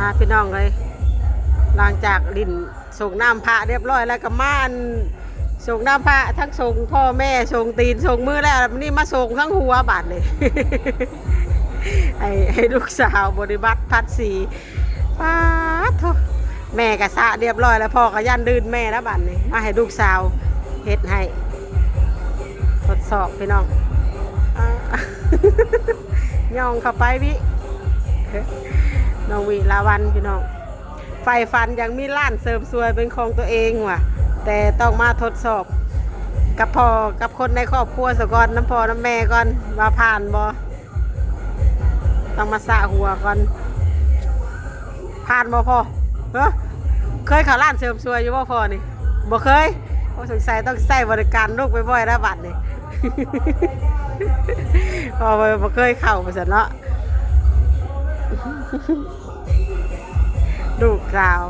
ອ່າ ພີ່ນ້ອງເອີຍ ຫຼັງຈາກຫຼິ້ນສົງນ້ຳພະຮຽບຮ້ອຍແລ້ວ ກໍມາອັນສົງນ້ຳພະ ທັງສົງພໍ່ແມ່ ສົງຕີນ ສົງມືແລ້ວ ບາດນີ້ມາສົງທັງຫົວບາດນີ້ ໃຫ້ ໃຫ້ລູກສາວບໍລິບັດພັດສີ. ປາດໂທ້ ແມ່ກໍສະຮຽບຮ້ອຍແລ້ວ ພໍ່ກໍຢ້ານດື່ນແມ່ແລ້ວບາດນີ້ ມາໃຫ້ລູກສາວເຮັດໃຫ້ ທົດສອບພີ່ນ້ອງ ອ່າ ຍ່ອງເຂົ້າໄປວິ ນ້ອງວິລາວັນພີ່ນ້ອງ ໃຝ່ຝັນຢາກມີຮ້ານເສີມສວຍເປັນຂອງຕົວເອງວ່າ ແຕ່ຕ້ອງມາທົດສອບກັບພໍ່ ກັບຄົນໃນຄອບຄົວສາກ່ອນ ນຳພໍ່ນຳແມ່ກ່ອນ ວ່າຜ່ານບໍ່. ຕ້ອງມາສະຫົວກ່ອນ ຜ່ານບໍ່ພໍ່? ເອີ ເຄີຍເຂົ້າຮ້ານເສີມສວຍຢູ່ບໍ່ພໍ່ນີ້? ບໍ່ເຄີຍ. ໂອ້ ສົງໄສຕ້ອງໃຊ້ບໍລິການລູກບ່ອຍໆແລ້ວບາດນີ້ ພໍ່ບໍ່ເຄີຍເຂົ້າວ່າຊັ້ນເນາະ ລູກສາວ